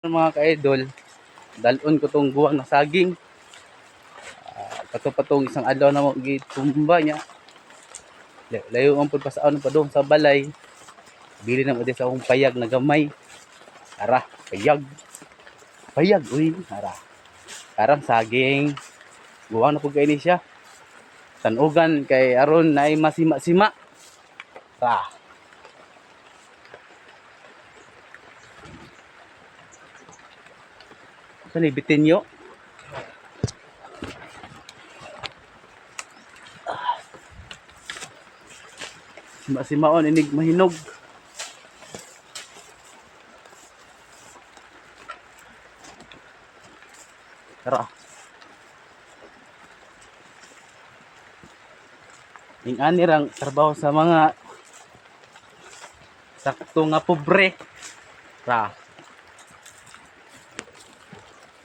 Mga ka-idol, dalon ko tong guwang na saging. Kato pa tong isang adlaw na mo gitumba niya. Layo ang pud pasaon pa doon sa balay. Bili na mo din sa akong payag na gamay. Ara, payag. Payag, uy, ara. Karang saging. Guwang na pud kay ni siya. Tanugan kay aron naay masima-sima. Ra. Saan bitin nyo? Sima-simaon inig mahinog. Tara. Ing ani rang trabaho sa mga sakto nga pobre. Ra.